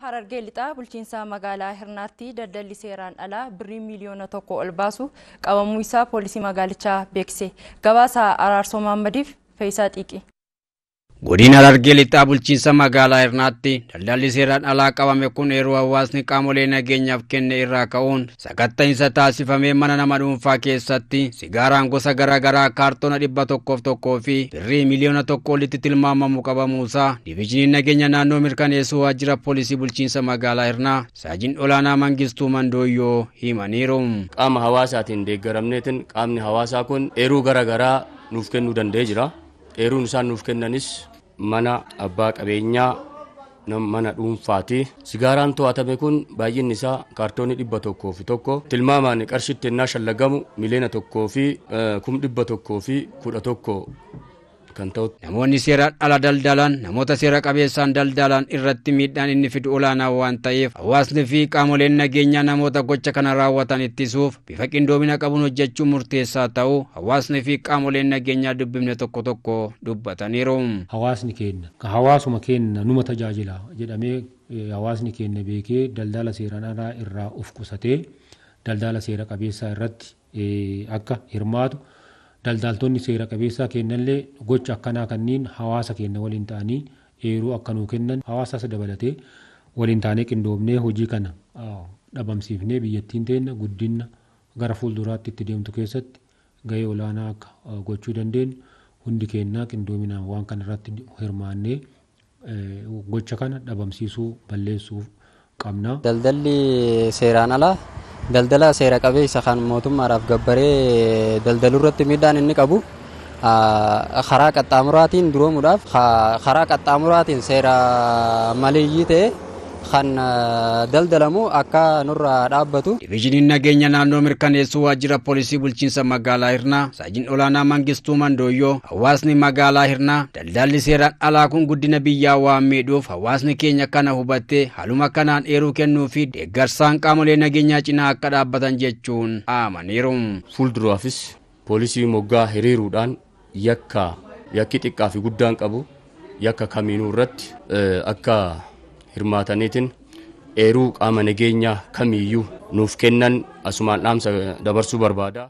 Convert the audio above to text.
Harargee lixaa bulchiinsa magaalaa Hirnaatti daldalli seeraan alaa birrii 1 miiliyoona ol baasu qabamuu isaa poolisii magaalichaa beekse. Gabaasa Araarsoo Maammadiif Fe'iisaa Xiiqii. Godina Harargee lixaa bulchiinsa magaalaa Hirnaatti daldalli seeraan alaa qabame kun yeroo hawaasni qaamolee nageenyaaf kenne irraa ka'uun sakatta'iinsa taasifamee mana nama dhuunfaa keessatti sigaaraan gosa garaa garaa kaartoona 101 fi birrii 1 miiliyoona olitti tilmaamamu qabamuusaa diviizhiniin nageenya naannoo mirkaneessuu waajjira poolisii bulchiinsa magaalaa Hirnaa saajin olaanaa Mangistuu Mandooyyoo himaniiru. Qaama hawaasaatiin deeggaramneetiin qaamni hawaasaa kun eeruu garaa garaa nuuf kennuu danda'ee jira. Eeruun isaan nuuf kennanis mana abbaa qabeenyaa mana dhuunfaati. Sigaaraan to'atame kun baay'inni isaa kaartoonii 101, tilmaamaan qarshitti ennaa shallagamu 1,111,000 kan ta'u. Namoonni seeraan ala daldalan namoota seera qabeessaan daldalan irratti miidhaan inni fidu olaanaa waan ta'eef, hawaasni fi qaamoleen nageenyaa namoota gocha kana raawwatan ittisuuf bifa qindoomina qabuun hojjechuun murteessaa ta'uu hawaasni fi qaamoleen nageenyaa dubbifne tokko tokko dubbataniiru. Hawaasni keenya hawaasuma keenya numa tajaajila jedhamee hawaasni keenya beekee daldala seeraan alaa irraa of qusatee daldala seera qabeessaa irratti akka hirmaatu, daldaltoonni seera qabeessaa kennallee gocha akkanaa kanneen hawaasa keenya waliin ta'anii eeruu akka nuu kennan, hawaasas dabalatee waliin taanee qindoomnee hojii kana dhabamsiifnee biyyattiin teenna guddina gara fuulduraatti itti deemtu keessatti gahee olaanaa akka gochuu dandeenyu hundi keenyaa qindoominaan waan kana irratti hirmaannee gocha kana dhabamsiisuu, balleessuu qabna. Daldalli seeraan alaa daldala seera qabeessa kan mootummaadhaaf gabbaree daldaluu irratti miidhaan inni qabu karaa qaxxaamuraatiin duroomuudhaaf karaa qaxxaamuraatiin seera maleeyyii ta'e kan daldalamu akka nurraa dhaabbatu. Diviizhiniin nageenya naannoo mirkaneessuu waajjira poolisii bulchiinsa magaalaa Hirnaa saajin olaanaa Mangistuu Mandooyyoo, hawaasni magaalaa Hirnaa daldalli seeraan alaa kun guddina biyyaa waan miidhuuf hawaasni keenya kana hubatee haaluma kanaan eeruu kennuu fi deeggarsaan qaamolee nageenyaa cinaa akka dhaabbatan jechuun amaniiru. Fuulduraafis poolisii moggaa hiriiruudhaan yakka yakki xiqqaa fi guddaan qabu yakka kamiinuu irratti akka hirmaataniitiin eeruu qaama nageenyaa kamiiyyuu nuuf kennan asumaan dhaamsa dabarsuu barbaada.